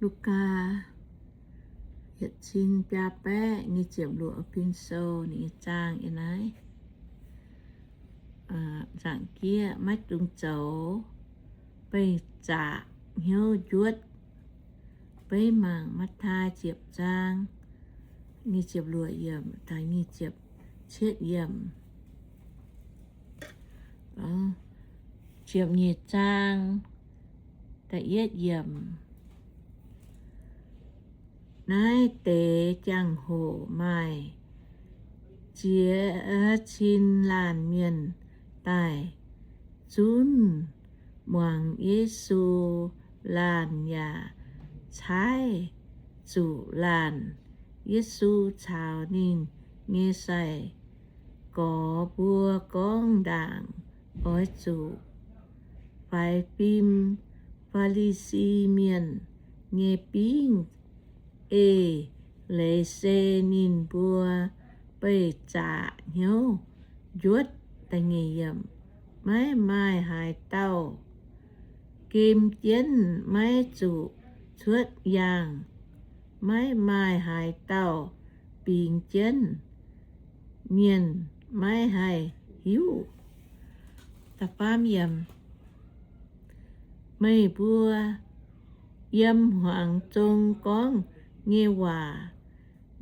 Lugaa yietc cin biaa baeqv nyic ziepc luoqc, fin-sou ninh nyei zaang yiem naaiv. Nzaangc jieqv maiv dungx zoux beih zaqc hnyouv njuotv. Beiv mangc Matv^taai ziepc zaang nyic ziepc luoqc yiemc taux nyic ziepc cietv yiemc. Ziepc nyeic zaang da'yietv yiemc. Naaiv deix jangx-hoc maaih ziex cin laanh mienh daaih zunv muangx Yesu. Laanh yaac caaiv zuqc laanh. Yesu caux ninh nyei sai-gorx mbuo gorngv ndaangc, oix zuqc faix fim Faa^li^si Mienh nyei bingv, eix leiz se ninh mbuo beih zaqc hnyouv njuotv. Maiv maaih haaix dauh gem jienv maiv zuqc cuotv yaangh. Maiv maaih haaix dauh bingx jienv, mienh maiv haih hiuv. Meih mbuo yiem hmuangx zong gorngv nyei waac,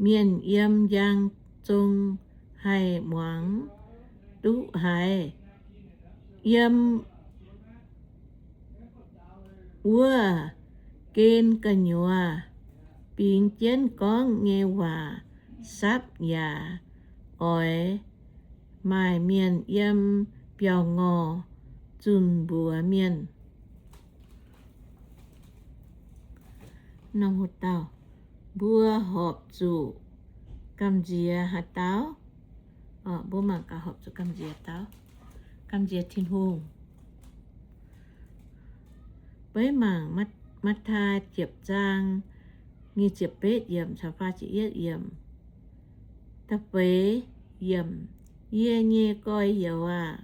mienh yiem njang zong haih muangx duqv haic. Yiem wuov gen gu'nyuoz bingx jienv gorngv nyei waac sapv yaac oix maaih mienh yiem biauv-ngorh zunh mbuox mienh. Mbuo horpc zuqc gamh nziex haaix dauh? Mbuo mangc gaax horpc zuqc gamh nziex dauh? Gamh nziex Tin-Hungh. Beiv mangc Matv^taai ziepc zaang nyic ziepc betv yiemc caux faah ziepc yietv yiemc. Da'feix yiemc. Yie nyei gorx-youz aah!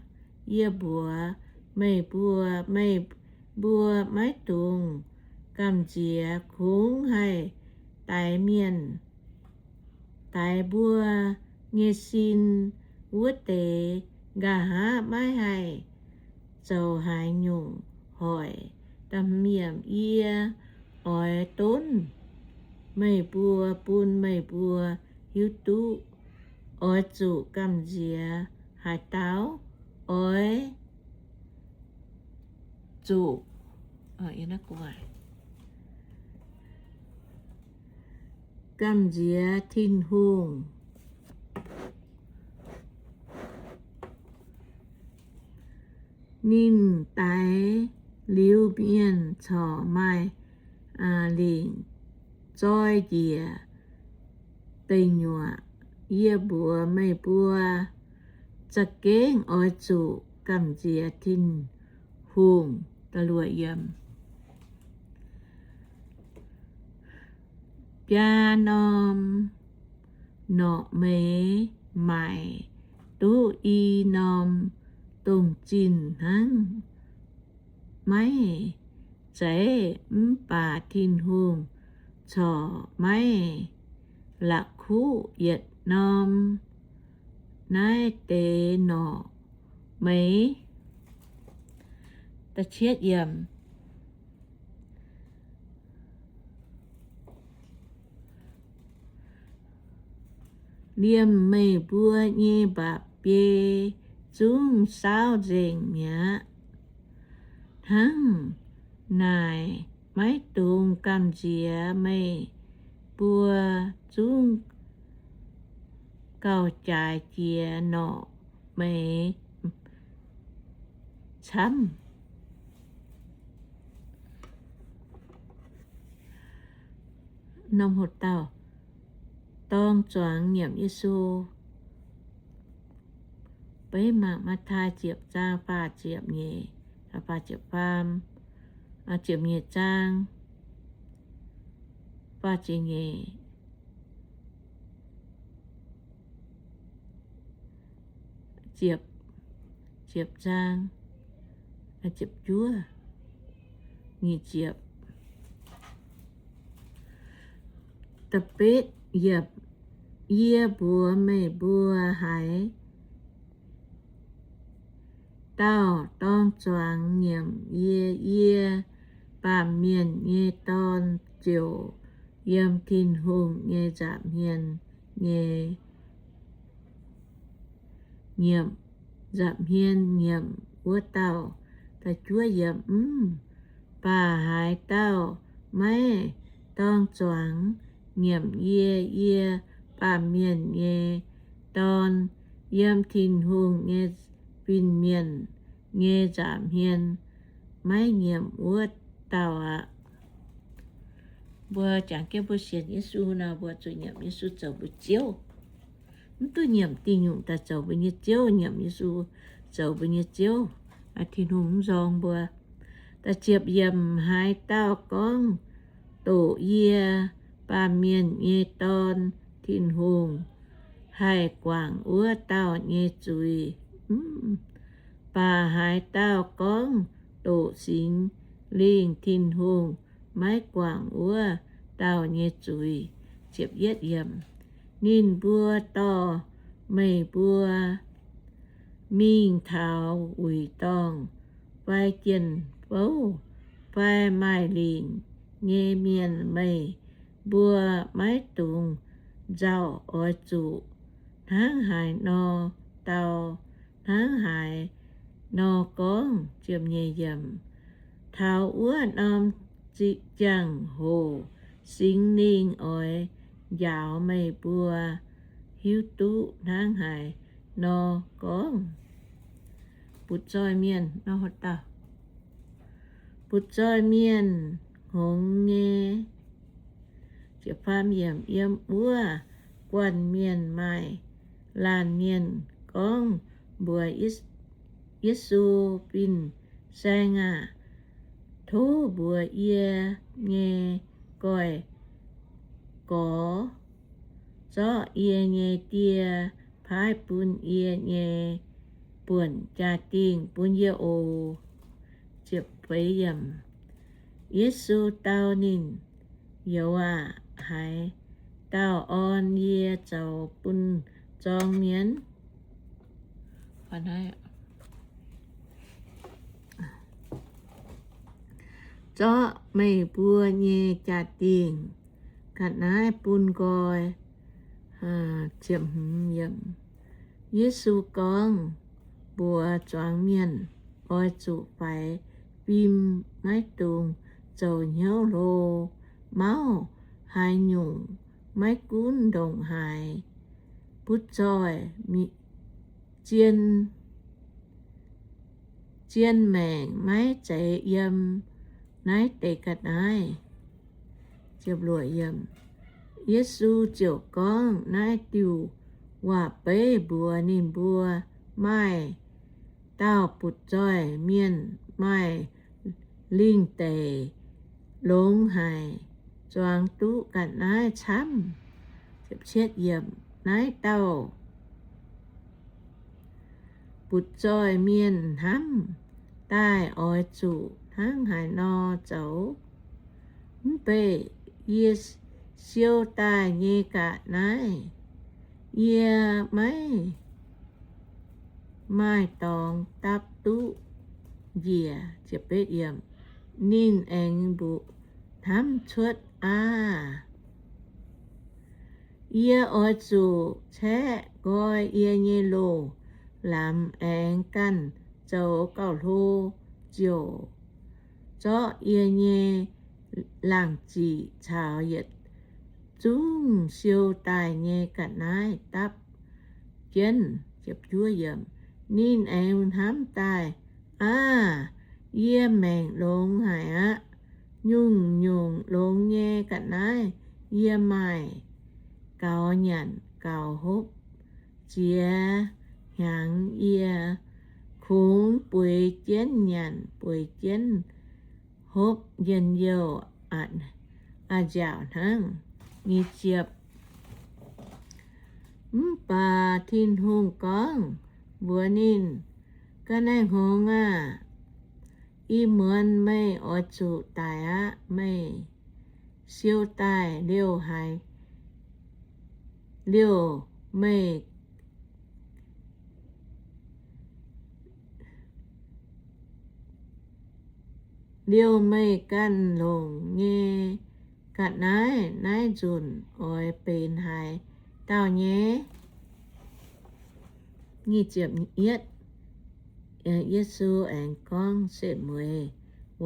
Yie mbuox meih mbuo, meih mbuo maiv dungx gamh nziex kungx haih daix mienh, daix mbuo nyei sin. Wuov deix nqa'haav maiv haih zoux haaix nyungc hoic. Yie oix donv meih mbuo bun meih mbuo hiuv duqv oix zuqc gamh nziex haaix dauh. Oix zuqc gamh nziex Tin-Hungh. Ninh daix liuz mienh corc maaih lingc zoi njiec deic nyuoqc. Yie mbuox meih mbuo, za'gengh oix zuqc gamh nziex Tin-Hungh. Biaa norm norqc meix maaic duqv i norm dongh zinh hnangv. Maiv zeiz, mv baac Tin-Hungh corc maiv la'kuqv yietc norm naaiv deix norqc meix. Liemh meih mbuo nyei mba'biei zungv saauv nzengc mi'aqv. Hnangv naaic, maiv dungx gamh nziex meih mbuo zungv gauh jaaix jiex norqc meix camv. Norm hoc dauh dorng zuangx nyiemc Yesu. Beiv mangc Matv^taai ziepc zaang faah ziepc nyeic, faah ziepc faam, ziepc nyeic zaang, faah ziepc nyeic, ziepc, ziepc zaang, ziepc juov, nyic ziepc. Da'betv yiemc. Yie mbuox meih mbuo, haaix dauh dorng zuangx nyiemc yie, yie, Baamh Mienh nyei Dorn, ziouc yiem Tin-Hungh nyei nza'hmien nyei nyiemc, nza'hmien nyiemc wuov dauh. Mv baac haaix dauh maiv dorng zuangx nyiemc yie, yie, Baamh Mienh nyei Dorn, yiem Tin-Hungh nyei fin-mienh nyei nza'hmien maiv nyiemc wuov dauh aqv. Mbuo jangx jienv mbuo sienx Yesu nor, mbuo zuqc nyiemc Yesu zoux mbuo Ziouv. Mv duqv nyiemc diuh nyungc daaih zoux mbuo nyei Ziouv, nyiemc Yesu zoux mbuo nyei Ziouv, Tin-Hungh mv nzorng mbuo. Da'ziepc yiemc. Haaix dauh gorngv, Doqc yie, Baamh Mienh nyei Dorn, Tin-Hungh haih guangc wuov dauh nyei zuiz. Mv baac haaix dauh gorngv, Doqc Singx Lingh, Tin-Hungh maiv guangc wuov dauh nyei zuiz. Ninh mbuo dorh meih mbuo mingh taux wuic dorngh fai jien-fouv fai maaih lingc nyei mienh, meih mbuo maiv dungx nzauh. Oix zuqc hnangv haaix nor dau, hnangv haaix nor gorngv. Taux wuov norm ziangh hoc Singx Lingh oix njaaux meih mbuo hiuv duqv hnangv haaix nor gorngv butv-zoih mienh, butv-zoih mienh hngongx nyei. Yiem wuov guanh mienh maaih laanh mienh gorngv mbuox Yesu, Fin-Saeng aah! Tov mbuox yie nyei goiv-gorx, zorqv yie nyei die paaiv bun yie nyei buonc jaa-dingh bun yie oc. Yesu dau ninh, Youz aah! Haaix dauh orn yie zoux bun zorng mienh? Zorqv meih mbuo nyei jaa-dingh ga'naaiv bun nqoi. Yesu gorngv mbuox zuangx mienh, Oix zuqc faix fim, maiv dungx zoux hnyouv hlo. Mauv haaix nyungc, maiv gunv ndongc haaix butv-zoih, zien, zien maengc maiv zeiz yiem naaiv deix ga'naaiv. Yesu ziouc gorngv naaiv diuh waac-beiv mbuox ninh mbuo, Maaih dauh butv-zoih mienh maaih lingh deic longx haic, zuangx duqv ga'naaiv camv. Naaiv dauh butv-zoih mienh hnamv daaih oix zuqc hnangv haaix nor zoux? Mv baac yie siou daaih nyei ga'naaiv, yie maiv maaih dorngx dapv duqv njiec. Ninh aengx mbuox, Hnamv cuotv aqv. Yie oix zuqc caeqv nqoi yie nyei loz-lamz aengx ganh zoux gauh hlo, ziouc zorqv yie nyei laangz ziqc caux yietc zungv siou daaih nyei ga'naaiv dapv jienv. Ninh aengx hnamv daaih, Aav, yie maengc longx haic aqv. Nyungc-nyungc longx nyei ga'naaiv yie maaih gaux nyanc gaux hopv ziex hnyangx. Yie kungx bueix jienv nyanc bueix jienv hopv njien-youh a'nziaauc hnangv. Mv baac Tin-Hungh gorngv mbuox ninh, Ga'naaiv-hngongx aah! Ih muonz meih oix zuqc daic aqv. Meih siou daaih liouh haaix Liouh meih, liouh meih ganh longc nyei ga'naaiv naaiv nzunc oix benx haaix dauh nyei? Yesu aengx gorngv setv mueiz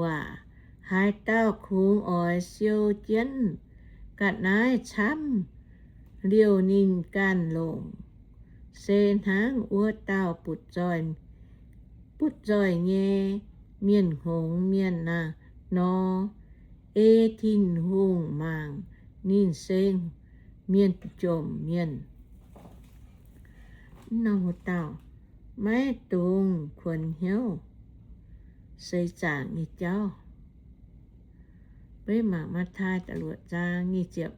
waac, Haaix dauh kungx oix siou jienv ga'naaiv camv liouh ninh ganh longc, se hnangv wuov dauh butv zoih nyei mienh hngongx mienh nor. Ei Tin-Hungh mangc ninh se mienh jomc mienh. Mv norm wuov dauh maiv dungx kuonx hnyouv seix zaangc nyei jauv. Beiv mangc Matv^taai da'luoqc zaang nyic ziepc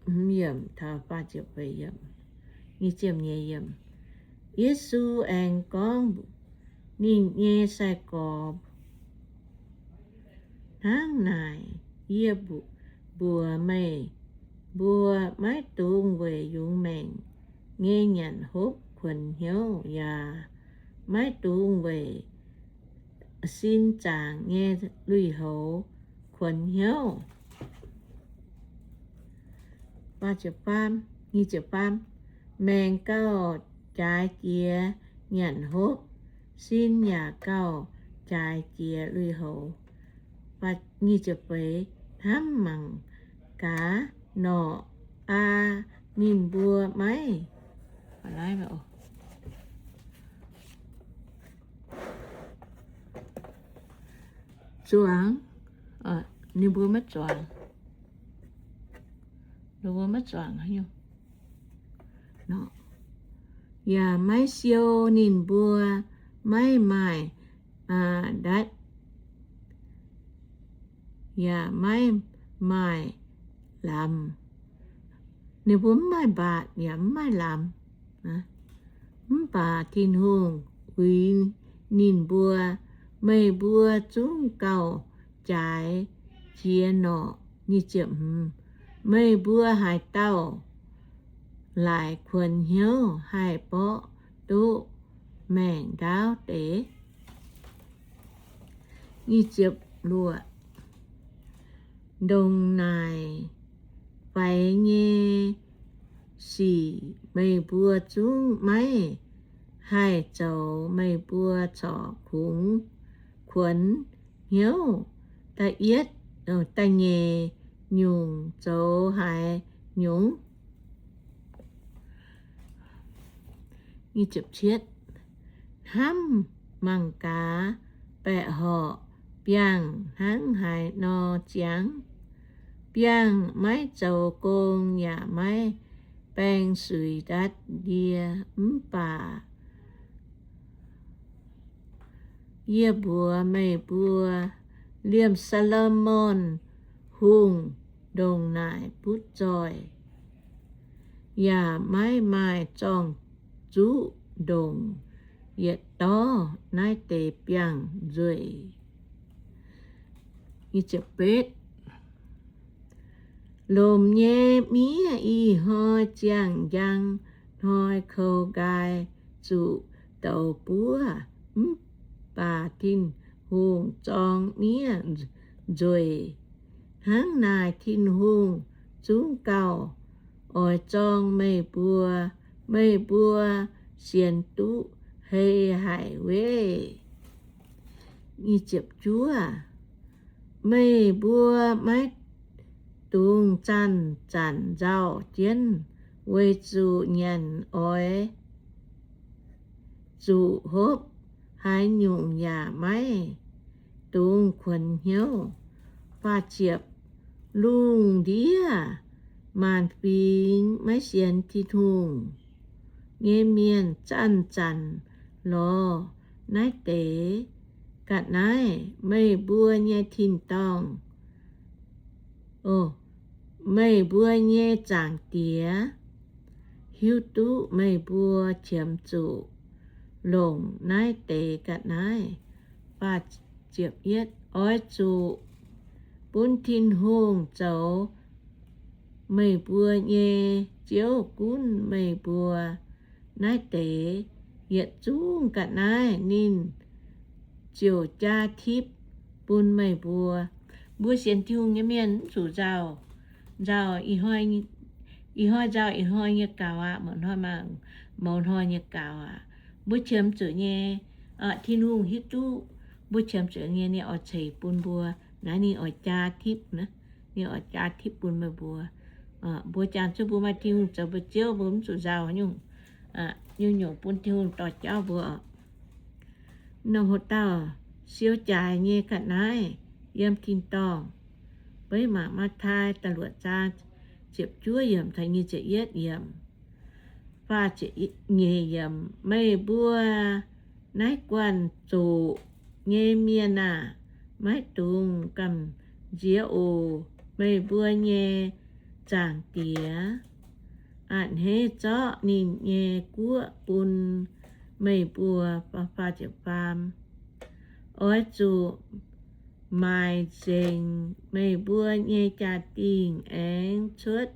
hmz yiemc taux faah ziepc feix yiemc, nyic ziepc nyeic yiemc. Yesu aengx gorngv ninh nyei sai-gorx, Hnangv naaic, yie mbuox meih mbuo, maiv dungx weic yungz maengc nyei nyanc hopv kuonx hnyouv, yaac maiv dungx weic sin zaangc nyei lui-houx kuonx hnyouv. Maengc gauh jaaix jiex nyanc hopv, sin yaac gauh jaaix jiex lui-houx. Hnamv mangc gaax, norqc aa ninh mbuo maiv zuangx, ninh mbuo maiv zuangx, yaac maiv siou ninh mbuo, maiv maaih ndatv, yaac maiv maaih lamz. Ninh mbuo mv maaih mbaatc yaac mv maaih lamz. Mv baac Tin-Hungh uix ninh mbuo, Meih mbuo zungv gauh jaaix jiex norqc. Meih mbuo haaix dauh laaic kuonx hnyouv haih mborqv duqv maengc ndaauv deix? Ndongc naaic faix nyei sic meih mbuo zungv maiv haih zoux. Meih mbuo corc kungx kuonx hnyouv. Da'yietv, da'nyeic nyungc zoux haaix nyungc? Hnamv mangc gaax, baeqc horqc biangh hnangv haaix nor ziangx. Biangh maiv zoux gong yaac maiv baeng suix ndatv ndie. Mv baac yie mbuox meih mbuo, liemh Saa^lo^morn Hungh ndongc naaic butv zoih, yaac maiv maaih zorng-zuqv ndongc yietc dorv naaiv deix biangh nzueic. Lomc nyei miev ih hnoi ziangh njang hnoi kou nqaai zuqc douz buov, mv baac Tin-Hungh zorng miev nzueic. Hnangv naaic Tin-Hungh zungv gauh oix zorng meih mbuo. Meih mbuo sienx duqv hei haic weic meih mbuo maiv dungx zanc-zanc nzauh jienv, weic zuqc nyanc oix zuqc hopv haaix nyungc yaac maiv dungx kuonx hnyouv. Lungh ndiev maanc fingx maiv sienx Tin-Hungh nyei mienh zanc-zanc lorz naaiv deix ga'naaiv. Meih mbuo nyei tin-dorngh, meih mbuo nyei Zaangc Diex hiuv duqv meih mbuo qiemx zuqc longc naaiv deix ga'naaiv. Oix zuqc bun Tin-Hungh zoux meih mbuo nyei Ziouv gunv meih mbuo naaiv deix yietc zungv ga'naaiv, ninh ziouc jaa tipv bun meih mbuo. Mbuo sienx Tin-Hungh nyei mienh mv zuqc nzauh, nzauh ih hnoi, ih hnoi nzauh ih hnoi nyei gaux aqv, mouz hnoi mangc mouz hnoi nyei gaux aqv. Mbuo qiemx zuqc nyei, Tin-Hungh hiuv duqv mbuo qiemx zuqc nyei, ninh oix ceix bun mbuo. Naaiv ninh oix jaa tipv, ninh oix jaa tipv bun meih mbuo. Mbuo jangx zuqc mbuo maaih Tin-Hungh zoux mbuo Ziouv, mbuo mv zuqc nzauh nyungc, nyungc-nyungc bun Tin-Hungh dorh jauv mbuo. Norm hlo dauh siou jaaix nyei ga'naaiv yiem tin-dorngh. Beiv mangc Matv^taai da'luoqc zaang ziepc juov yiemc taux nyic ziepc yietv yiemc. Faah ziepc nyeic yiemc. Meih mbuo naaiv guanh zoqc nyei mienh aah! Maiv dungx gamh nziex oc. Meih mbuo nyei Zaangc Diex a'hneiv zorqv ninh nyei guoqv bun meih mbuo. Oix zuqc maaic nzengc meih mbuo nyei jaa-dingh aengx cuotv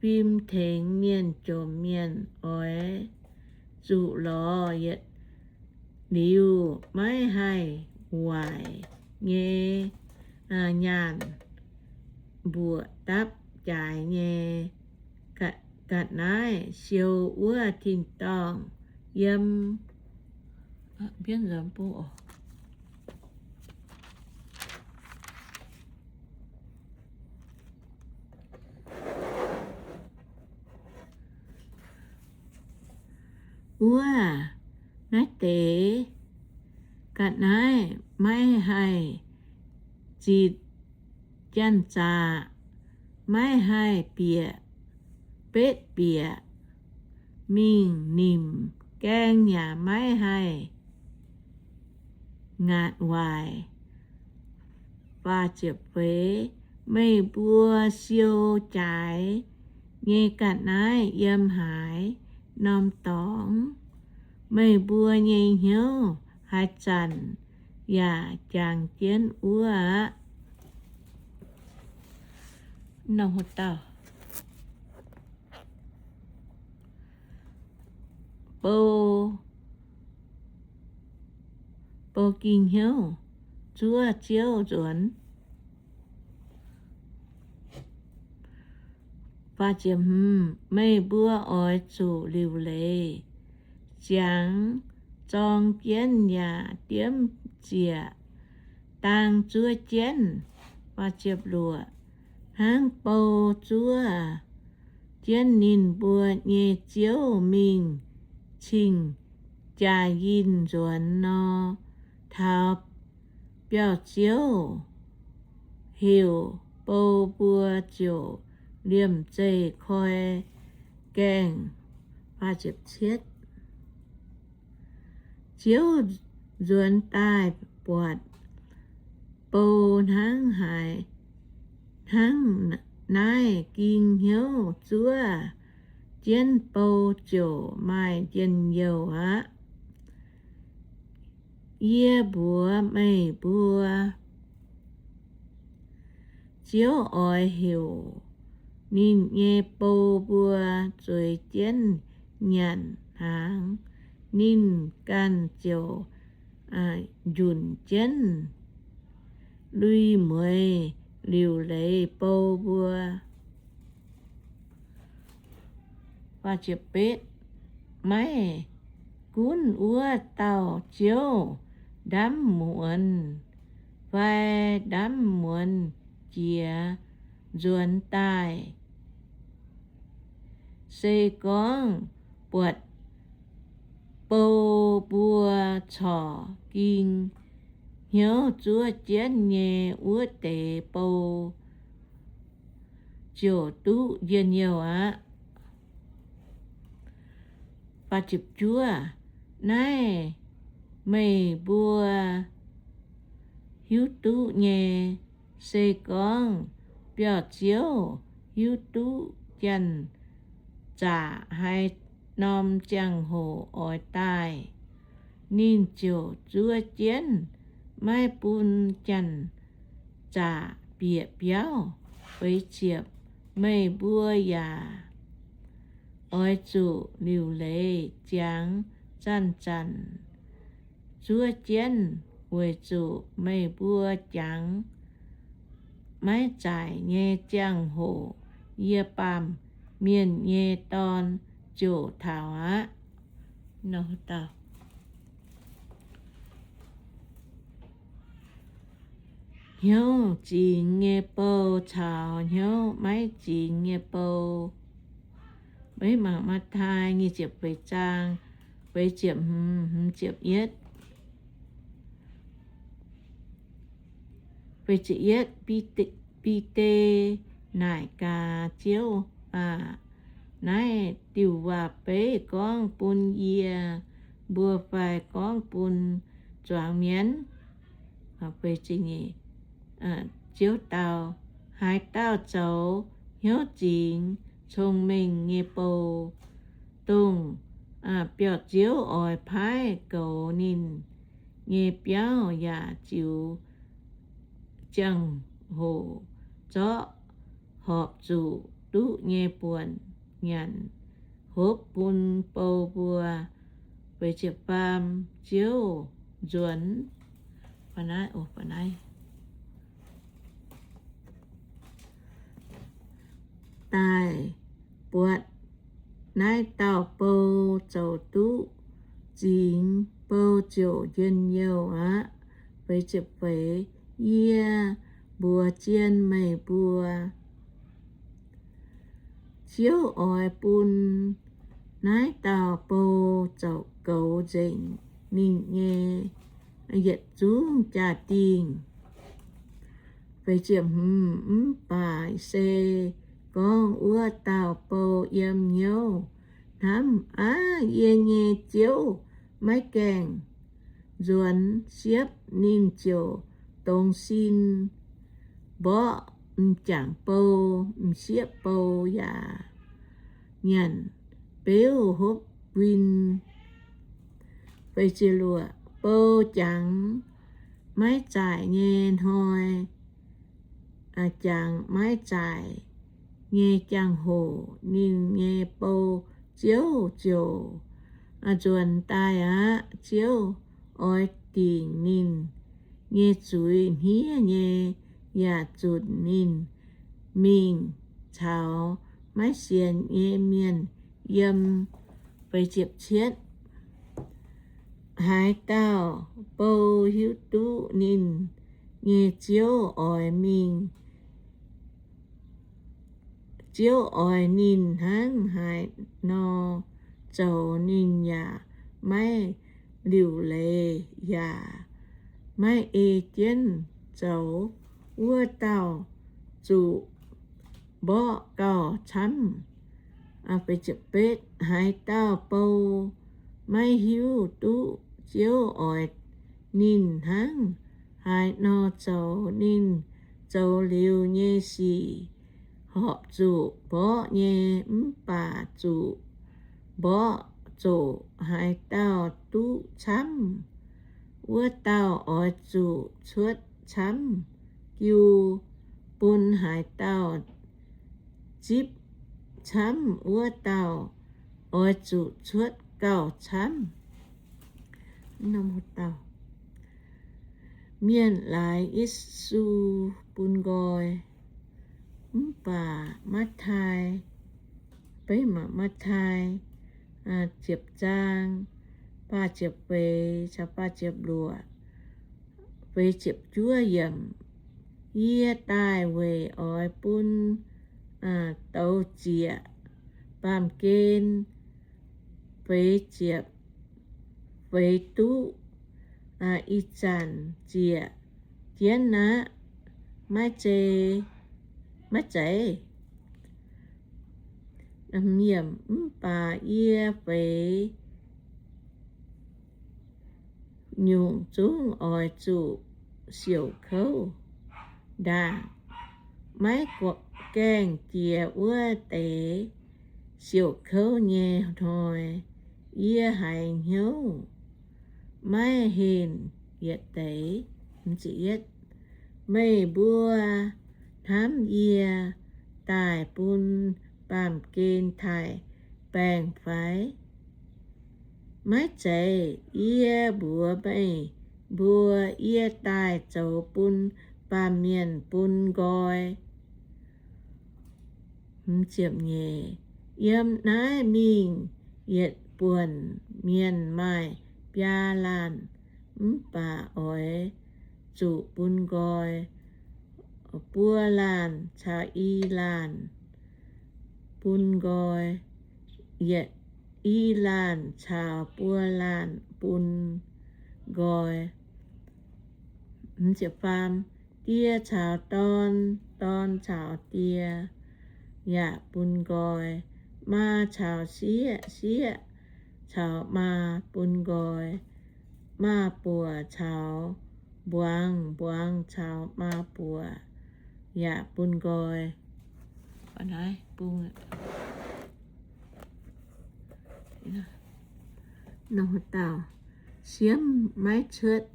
fim tengx mienh jomc mienh. Oix zuqc lorz yietc liuz maiv haih waaic nyei nyaanh mbuoqc dapv jaaix nyei ga'naaiv siou wuov tin-dorngh. Yiem wuov, naaiv deix ga'naaiv maiv haih zitc janx-zaqc, maiv haih bieqc betv bieqc mingh nimc gaeng, yaac maiv haih ngaatc waaic. Meih mbuo siou jaaix nyei ga'naaiv yiem haaix norm dorngx, meih mbuo nyei hnyouv haaix zanc yaac jangx jienv wuov aqv. Bou, bou ging hnyouv zuov Ziouv nzuonx. Meih mbuo oix zuqc liuc leiz ziangx zorng jienv yaac diemv ziec dang zuov jienv, hnangv bou zuov jienv ninh mbuo nyei ziouv mingh cing-jaa-yinh nzuonx nor. Taux biauv-ziouv heuc bou mbuo ziouc liemh zeih koi gaengh. Ziouv nzuonx daaih buatc bou hnangv haaix, hnangv naaiv ging hnyouv zuov jienv bou ziouc maaih njien-youh aqv. Yie mbuox meih mbuo, Ziouv oix heuc ninh nyei bou mbuo zueiz jienv nyanc hnaangx, ninh ganh ziouc njunc jienv lui-mueiz liuc leiz bou mbuo. Maiv gunv wuov dauh ziouv ndamv muonz fai ndamv muonz jiex nzuonx daaih, se gorngv buatc bou mbuo corc ging hnyouv zuov jienv nyei, wuov deix bou ziouc duqv njien-youh aqv. Naaiv meih mbuo hiuv duqv nyei. Se gorngv biauv-ziouv hiuv duqv janx-zaqc haaix norm ziangh hoc oix daaih, ninh ziouc zuov jienv, maiv bun janx-zaqc bieqc biauv. Feix ziepc. Meih mbuo yaac oix zuqc liuc leiz jangx zanc-zanc zuov jienv, weic zuqc meih mbuo jangx maiv zaaic nyei ziangh hoc yie, Baamh Mienh nyei Dorn, ziouc taux aqv. Hnyouv zingx nyei bou caux hnyouv maiv zingx nyei bou. Maiv mangc Matv^taai nyic ziepc feix zaang, feix ziepc hmz, hmz ziepc yietv. Feix ziepc yietv, Bide naaic gaax, Ziouv aac, naaiv diuc waac-beiv gorngv bun yie mbuo fai gorngv bun zuangx mienv? Ziouv dau, Haaix dauh zoux hnyouv zingx cong-mengh nyei bou, dongh biauv-ziouv oix paaiv goux ninh nyei biauv yaac ziux ziangh hoc zorqv horpc zuqc duqv nyei buonc nyanc hopv bun bou mbuo. Ziouv nzuonx daaih buatc naaiv dauh bou zoux duqv zingx, bou ziouc njien-youh aqv. Yie mbuox zien meih mbuo, Ziouv oix bun naaiv dauh bou zoux goux nzengc ninh nyei yietc zungv jaa-dingh. Mv baac se gorngv wuov dauh bou yiem hnyouv hnamv, Aav, yie nyei ziouv maiv gaengh nzuonx siepv, ninh ziouc dongz sin mborqv m'jangc bou, m'sieqv bou yaac nyanc beuv hopv win. Bou jangx maiv zaaic nyei hnoi, jangx maiv zaaic nyei jangx-hoc, ninh nyei bou ziouv ziouc nzuonx daaih aqv. Ziouv oix dingc ninh nyei zuiz hniev nyei, yaac zunc ninh mingh caux maiv sienx nyei mienh yiem. Haaix dauh bou hiuv duqv ninh nyei ziouv oix mingh, ziouv oix ninh hnangv haaix nor zoux, ninh yaac maiv liuc leiz yaac maiv ei jienv zoux, wuov dauh zuqc mborqv gauh camv. Haaix dauh bou maiv hiuv duqv ziouv oix ninh hnangv haaix nor zoux, ninh zoux liuz nyei sic horpc zuqc mborqv nyei, mv baac zuqc mborqv zoqc. Haaix dauh duqv camv, wuov dauh oix zuqc cuotv camv jiu, bun haaix dauh zipv camv, wuov dauh oix zuqc cuotv gauh camv. Mienh laaix Yesu bun nqoi. Mv baac Matv^taai, beiv mangc Matv^taai ziepc zaang, faah ziepc feix caux faah ziepc luoqc, feix ziepc juov yiemc. Yie daaih weic oix bun douz zieqc baamh gen, feix ziepc feix duqv ih zanc zieqc jienv aqv, maiv zeiz, maiv zeiz? Mv baac yie feix nyungc zungv oix zuqc siouc kouv ndaangc. Maiv gaengh jiex wuov deix siouc kouv nyei hnoi, yie haiz hnyouv maiv henh yietc deix. Meih mbuo hnamv yie daaih bun baamh gen taaih baengh fai? Maiv zeiz. Yie mbuox meih mbuo, yie daaih zoux bun baamh mienh bun nqoi. Yiem naaiv mingh yietc buonc mienh maaih biaa laanh, mv baac oix zuqc bun nqoi buo laanh caux i laanh bun nqoi, yietc i laanh caux buo laanh bun nqoi. Die caux dorn, dorn caux die yaac bun nqoi. Maa caux sieqv, sieqv caux maa bun nqoi. Maa-buoc caux mbuangz, mbuangz caux maa-buoc yaac bun nqoi. Siemv maiv cuotv,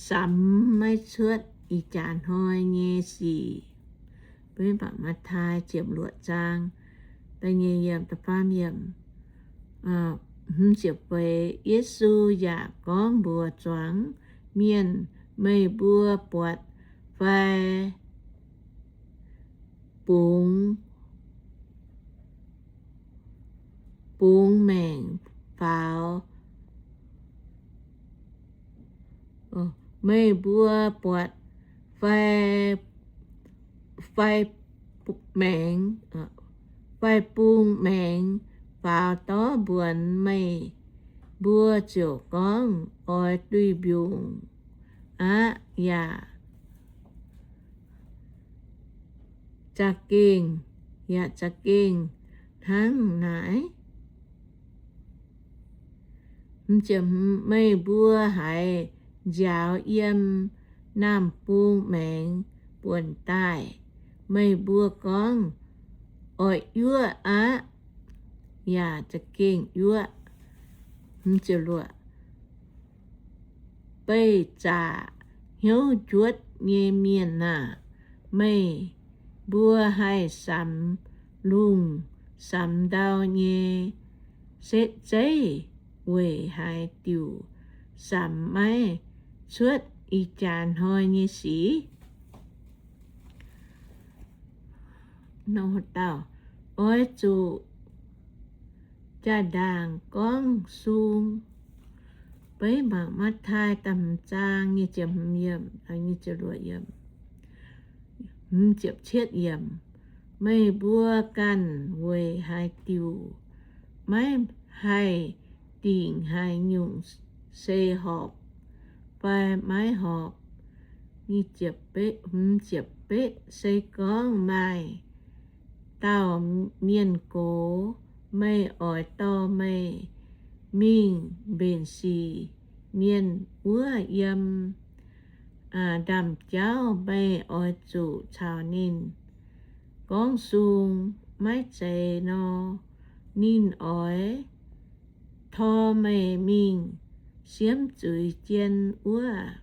samx maiv cuotv ih jaax hnoi nyei sic. Mbuo mangc Matv^taai ziepc luoqc zaang, da'nyeic yiemc, da'faam yiemc. Hmz ziepc feix, Yesu yaac gorngv mbuox zuangx mienh, Meih mbuo buatc fai bungx, bungx maengc faaux? Meih mbuo buatc fai, fai maengx, fai bungx maengx faaux dorv mbuonx, meih mbuo ziouc gorngv, Oix duih mbiungc aqv, yaac za'gengh, yaac za'gengh hnangv naaic. Meih mbuo haiz nziaaux yiem naamh bung maengx buonc daaih, meih mbuo gorngv, Oix yuoqv aqv, yaac za'gengh yuoqv. Beih zaqc hnyouv njuotv nyei mienh aah! Meih mbuo haih samx lungh samx ndau nyei setv zeiv weic haaix diuc samx maiv cuotv ih jaax hnoi nyei sic? Oix zuqc jaa-ndaangc gorngv sung. Beiv mangc Matv^taai da'hmz zaang nyic ziepc hmz yiemc, nyic ziepc luoqc yiemc. Meih mbuo ganh weic haaix diuc maiv haih dingc haaix nyungc, se horpc fai maiv horpc? Se gorngv maaih dauh mienh gox, meih oix dorh meih mingh mbenc sic mienh wuov yiem ndaamv-jauv, meih oix zuqc caux ninh gorngv sung. Maiv zeiz nor, ninh oix tor meih mingh siemv zuiz jien wuov.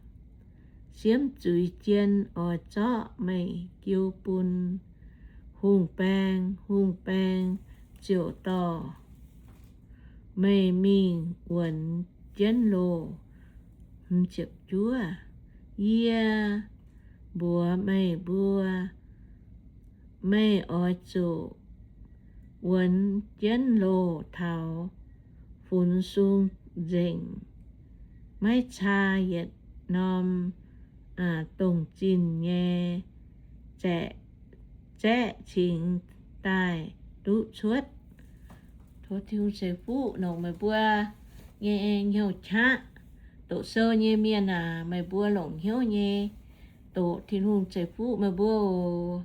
Siemv zuiz jien oix zorqv meih jiu bun hungh baeng. Hungh baeng ziouc dorh meih mingh wuonx jienv loh. Yie mbuox meih mbuo, meih oix zuqc wuonx jienv loh taux funx sung nzengc, maiv caa yietc norm dongh zinh nyei zaeqv cingx daaih duqv cuotv. Tov Tin-Hungh ceix fuqv longc meih mbuo nyei hnyouv qaqv. Doqc sou nyei mienh aac, meih mbuo longc hnyouv nyei doqc. Tin-Hungh ceix fuqv meih mbuo oc.